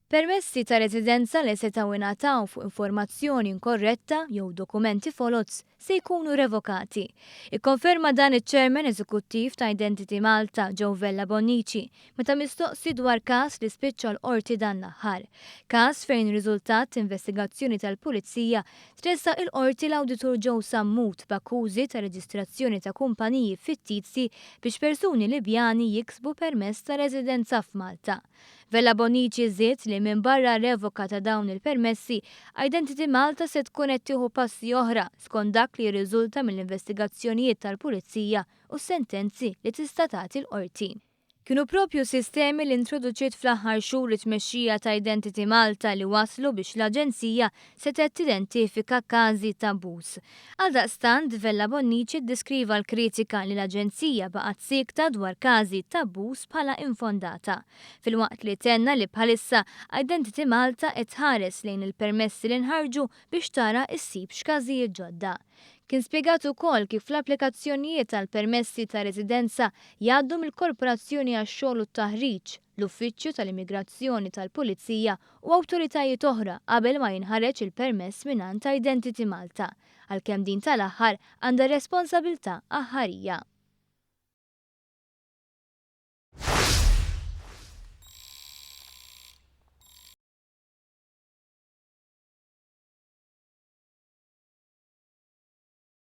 Permessi ta' residenza li setgħu ingħataw fuq informazzjoni inkorretta jew dokumenti foloz se jkunu revokati. Ikkonferma dan iċ-Chairman Eżekuttiv ta' Identity Malta, Joe Vella Bonnici, meta mistoqsi dwar każ li spiċċa l-Qorti dan l-aħħar. Każ fejn riżultat investigazzjoni tal-Pulizija tressaq il-Qorti l-Awditur Joe Sammut b'akkużi ta' reġistrazzjoni ta' kumpaniji fittizji biex persuni Libjani jiksbu permess ta' residenza f'Malta. Vella Bonnici żied li minbarra revoka ta' dawn il-permessi, Identity Malta se tkun qed tieħu passi oħra skont dak li jirriżulta mill-investigazzjonijiet tal-Pulizija u sentenzi li tista' tagħti l-qorti. Kienu propju sistemi li introduċiet fl-aħħar xhur it-tmexxija ta' Identity Malta li waslu biex l-aġenzija setgħet tidentifika każi ta' abbuż. Għaldaqstant, Vella Bonnici ddeskriva l-kritika li l-aġenzija baqgħet siekta dwar każi ta' abbuż bħala infondata. Filwaqt li tenna li bħalissa Identity Malta qed tħares lejn il-permessi li nħarġu biex tara ssib x'każijiet ġodda. Kien spjegat ukoll kif l-applikazzjonijiet tal-permessi ta' residenza jgħaddu mill-Korporazzjoni għax-xogħol u t-taħriġ, l-Uffiċċju tal-Immigrazzjoni tal-Pulizija u awtoritajiet oħra qabel ma jinħareġ il-permess mingħand Identity Malta, għalkemm din tal-aħħar għandha responsabilità aħħarija.